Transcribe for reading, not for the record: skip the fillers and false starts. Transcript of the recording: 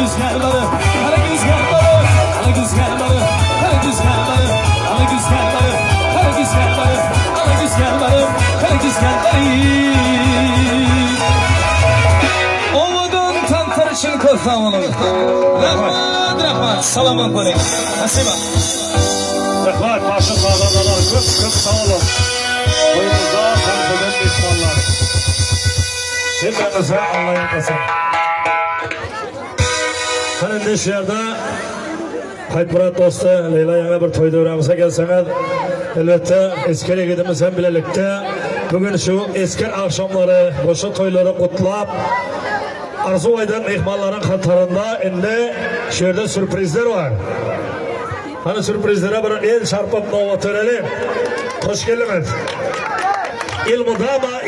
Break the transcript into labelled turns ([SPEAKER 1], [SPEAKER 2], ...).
[SPEAKER 1] Alagöz Karagöz Karagöz Alagöz Karagöz Alagöz Karagöz Alagöz Karagöz Owadan tanslar üçin köp sag boluň. Rahmat, rahmat. Salamat boluň. Spasiba.
[SPEAKER 2] Rahmat, bagşy sazandalar köp köp sag boluň. Toýumyzda tans eden myhmanlar. Hemmäňize Alla ýalkasyn. Hany indi şu ýerde Haýtmyrat dosty Leýla ýaňa bir toý döwrämize gelseňiz, elbetde esger ýigidimiz hem bilelikde bu gün şu esger agşamlary, goşa toýlary gutlap, arzuw aýdan myhmanlaryň hatarynda indi şu ýerde sürprizler bar. Hany sürprizlere bir el çarpyp nobat bereliň. Hoş geldiňiz. Elmydama.